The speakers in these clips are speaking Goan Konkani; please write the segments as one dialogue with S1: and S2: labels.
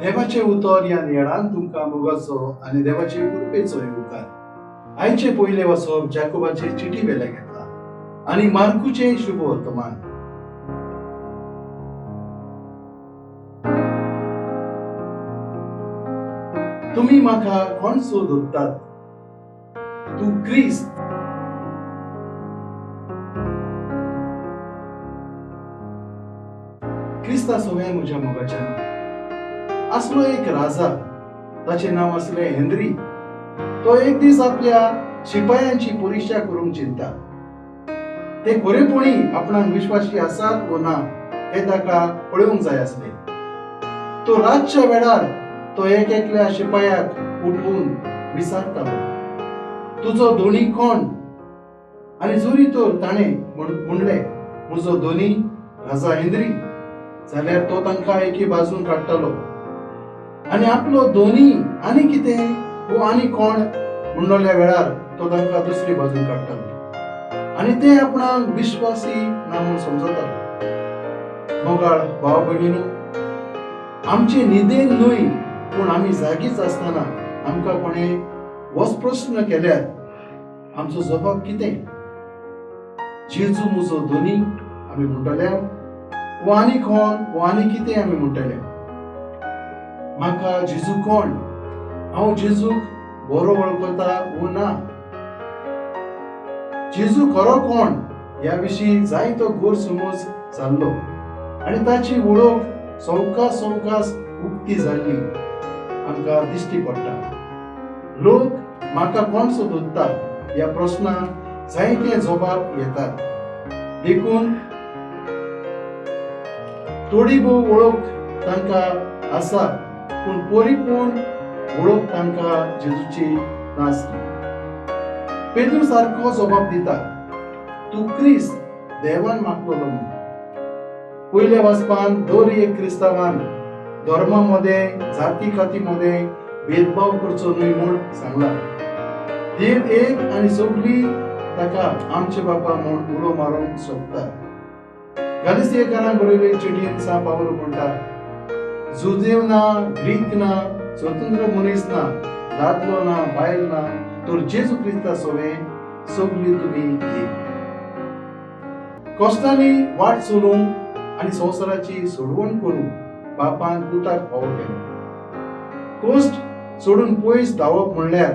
S1: देवाचें उतर ह्या नियाळान तुमकां मोगाचो आनी देवाचे कृपेचो येवकार. आयचे पयले वसप जाकोबाचे चिटी वेल्या घेतला आनी मार्कूचे शुभ वर्तमान. तुमी म्हाका कोण सोदतात? तूं क्रिस्त. क्रिस्ता सोव्या म्हज्या मोगाच्या आसलो एक राजा, ताचें नांव आसलें हेनरी. तो एक दीस आपल्या शिपायांची परिक्षा करूंक चिंता. ते खरेपणी आपणाक विश्वासी आसात वो ना हें ताका पळोवंक जाय आसलें. तो रातच्या वेळार तो एक एकल्या शिपायाक उठून विचारतालो, तुजो धोणी कोण? आनी जरी तर ताणें म्हणलें म्हजो धोनी राजा हेनरी, जाल्यार तो तांकां एके बाजून काडटालो आनी आपलो धोनी आनी कितें वो आनी कोण म्हणलेल्या वेळार तो तांकां दुसरी बाजून काडटालो आनी ते आपणाक विश्वासी ना म्हूण समजतालो. मोगाळ भाव भयणीनू, आमचे न्हिदेन न्हय पूण आमी जागीच आसतना आमकां कोणें होच प्रस्न केल्यार आमचो जबाब कितें? जेजू म्हजो धनी आमी म्हणटले वो आनी कोण वो आनी कितें आमी म्हणटले? म्हाका जेजू कोण? हांव जेजूक बरो वळखता वो ना? जेजू खरो कोण ह्या विशीं जायतो गैरसमज जाल्लो आनी ताची वळख सवकास सवकास उक्ती जाल्ली आमकां दिश्टी पडटा. लोक म्हाका कोण सोदता ह्या प्रस्नाक जायते जबाब येतात. देखून थोडी भोव वळख तांकां आसा पूण परिपूर्ण वळख तांकां जेजूची नासली. पेद्रू सारको जबाब दिता, तूं क्रिस्त देवान मागतलो म्हूण. पयल्या वाचपान दर एक क्रिस्तांवान धर्मा मदें जाती काती मदें भेदभाव करचो न्हय म्हूण सांगला. देव एक आनी सगळीं ताका आमचे बापा म्हूण उलो मारूंक शकता. गालिसियेकारांक बरयल्ले चिटयेन सांत पावलो म्हणटा, जुदेव ना, ग्रीक ना, स्वतंत्र मनीस ना, दादलो ना, बायल ना, तर जेजू क्रिस्ता सोवे सगळी तुमी एक. कश्टांनी वाट चलूंक आनी संवसाराची सोडवण करूंक बापान पुताक फावो केलो. कश्ट सोडून पयस धांवप म्हणल्यार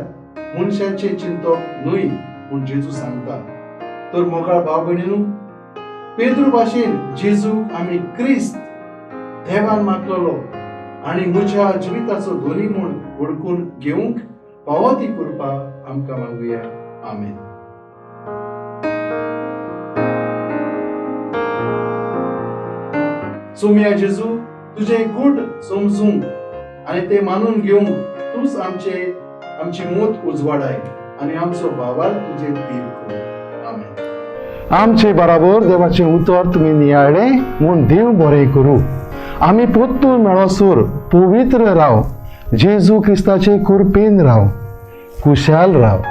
S1: मनशाचें चिंतप न्हय म्हूण जेजू सांगता. तर मोगाळ भाव भयणीनू, पेद्रू भाशेन जेजूक आमी क्रिस्त देवान मागतलो आनी म्हज्या जिविताचो धनी म्हूण वळखून घेवंक फावो ती कृपा आमकां मागुया. आमेन. सोम्या जेजू, तुजें गूट समजूंक आनी तें मानून घेवंक तूंच आमचे आमची मोत उजवाडाय आनी आमचो भावार तुजें तीर कर. आमेन.
S2: आमचे बराबर देवाचें उतर तुमी नियाळ्ळें म्हूण देव बरें करूं. आमी पोत्तून मेळोसर पवित्र राव, जेजू क्रिस्ताचे कृपेन राव, खुशाल राव.